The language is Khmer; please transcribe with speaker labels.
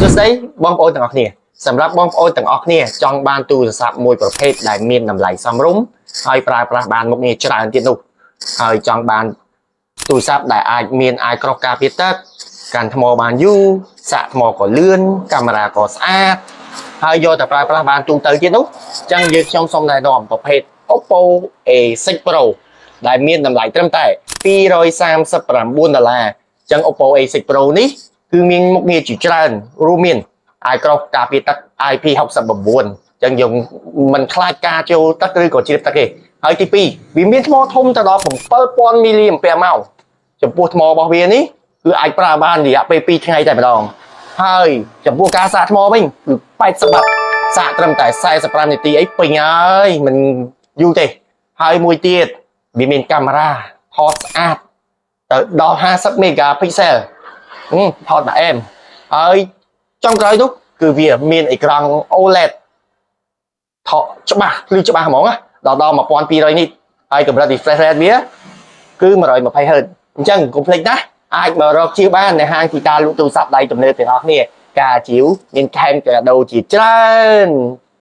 Speaker 1: សួស្តីបងប្អូនទាំងអស់គ្នា។សម្រាប់បងប្អូនទាំងអស់គ្នាចង់បានទូរស័ព្ទមួយប្រភេទដែលមានតម្លៃសមរម្យហើយប្រើប្រាស់បានមុខងារច្រើនទៀតនោះហើយចង់បានទូរស័ព្ទដែលអាចមានអាយក្រោះការពារទឹកកាន់ថ្មបានយូរសាកថ្មក៏លឿនកាមេរ៉ាក៏ស្អាតហើយយកតែប្រើប្រាស់បានទូទៅទៀតនោះអញ្ចឹងយើងខ្ញុំសូមណែនាំប្រភេទ Oppo A6 Pro ដែលមានតម្លៃត្រឹមតែ239ដុល្លារអញ្ចឹង Oppo A6 Pro នេះគឺមានមុខងារជាច្រើនរួមមានអាយក្រោះការពារទឹក IP69 អញ្ចឹងយើងមិនខ្លាចការចូលទឹកឬក៏ជ្រាបទឹកទេហើយទី2វាមានថ្មធំទៅដល់7000មីលីអាំពែម៉ោងចំពោះថ្មរបស់វានេះគឺអាចប្រើបានរយៈពេល2ថ្ងៃតែម្ដងហើយចំពោះការសាកថ្មវិញគឺ80វ៉ាត់សាកត្រឹមតែ45នាទីអីពេញហើយមិនយូរទេហើយមួយទៀតវាមានកាមេរ៉ាថតស្អាតទៅដល់50 megapixel ថតមកអែមហើយចុងក្រោយនោះគឺវាមានអេក្រង់ OLED ថតច្បាស់ភ្លឺច្បាស់ហ្មងណាដល់1200នេះហើយកម្រិត refresh rate វាគឺ 120 Hz។ អញ្ចឹងកុំភ្លេចណាអាចមករកជាបាននៅហាងទីតាលក់ទូរស័ព្ទដៃទំនើបទាំងអស់គ្នា។ការជាវមានថែមកាដូជាច្រើន។